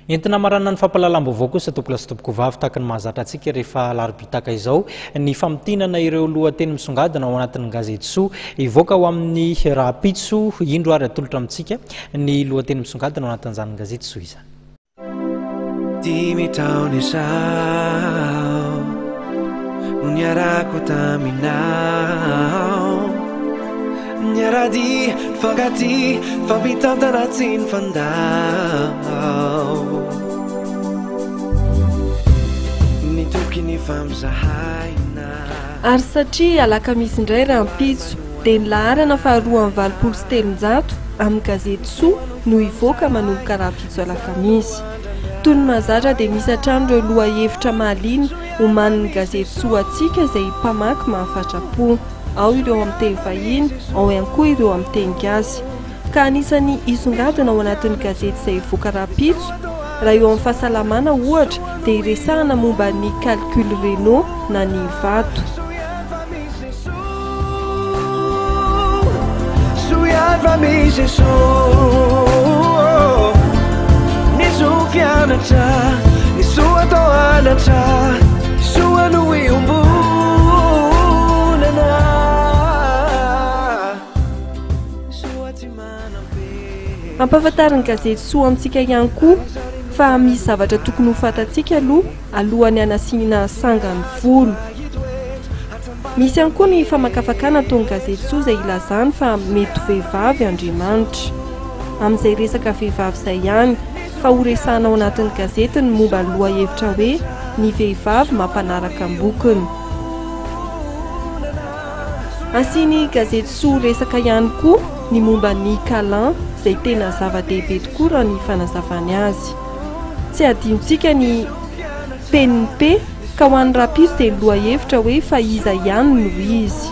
Entina hamaranana ny fampahalalam-baovao kosa tompolahy sy tompokovavy tahaka ny mahazatra antsika rehefa alarobia tahaka izao ny famintinana ireo lohateny misongadina ao anatin'ny gazety soa hivoaka ho amin'ny rahampitso. Indro ary atolotra amintsika ny lohateny misongadina ao anatin'izany gazety soa izany. Dimy taona izao no niarahako taminao Niara-dia, nifankatia, nifampitantana tsy nifandao Nitoky nifampizahaina Ary satria alakamisy indray rahampitso dia ny laharana faha 382 amin'ny gazety Soa no hivoaka manomboka rahampitso alakamisy. Toy ny mahazatra dia misy hatrany ireo lohahevitra mahaliana omanin'ny gazety Soa antsika izay mpamaky mahafatra-po. Ao ireo amin'ny teny vahiny, ao ihany koa ireo amin'ny teny gasy. Ka anisan'ny hisongadina ao anatin'ny gazety izay hivoaka rahampitso, raha eo amin'ny fahasalamana ohatra dia hiresahana momba ny calculs rénaux na ny vato. Ampahafantarin'ny gazety Soa amintsika ihany koa fa misy zavatra tokony ho fantatsika aloha alohan'ny hanasiana sanga ny volo. Misy ihany koa ny famakafakana ataon'ny gazety Soa izay ilazany fa mety ho vehivavy Andriamanitra. Amin'izay resaka vehivavy izay ihany fa horesahana ao anatin'ny gazety ny momba ny lohahevitra hoe ny vehivavy mampanaraka am-bokony. Asian'ny gazety Soa resaka ihany koa ny momba ny câlin izay tena zava-dehibe tokoa raha ny fanazavany azy. Tsy adinontsika ny PNP ka ho an'ny rahampitso dia ny lohahevitra hoe fa iza ihany no izy.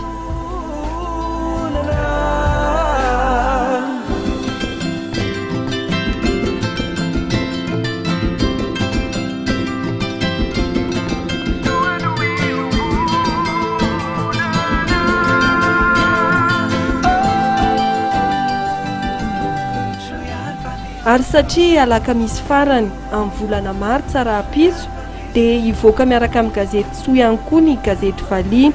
Ary satria alakamisy farany amin'ny volana martsa rahampitso dia hivoaka miaraka amin'ny gazety Soa ihany koa ny gazety Valiha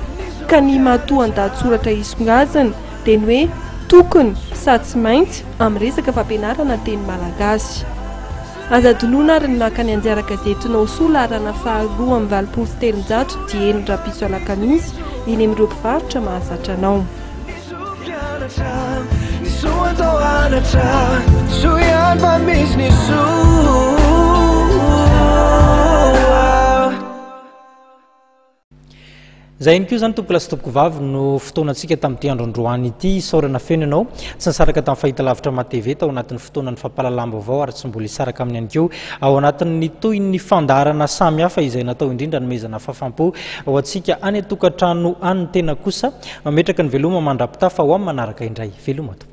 ka ny matoan-dahatsoratra hisongadina dia ny hoe tokony sa tsy maintsy amin'ny resaka fampianarana teny malagasy. Aza adinoina ary ny maka ny anjara gazetinao Soa laharana faha 382 dieny rahampitso alakamisy eny amin'ireo mpivarotra mahazatra anao. Ny soa atao anatra, soa ihany fa misy ny soa. Izay ihany koa izany tompokolahy sy tompokovavy no fotoanantsika tamin'ity andro androany ity. Isaorana feno ianao tsy nisaraka tamin'ny fahitalavitra MATV tao anatin'ny fotoanan'ny fampahalalam-baovao ary tsy mbola hisaraka aminy ihany koa ao anatin'ny tohin'ny fandaharana samihafa izay natao indrindra hanomezana fahafaham-po ho antsika any an-tokantrano any. Ny tena kosa mametraka ny veloma mandra-pitafa ho amin'ny manaraka indray. Veloma tompoko.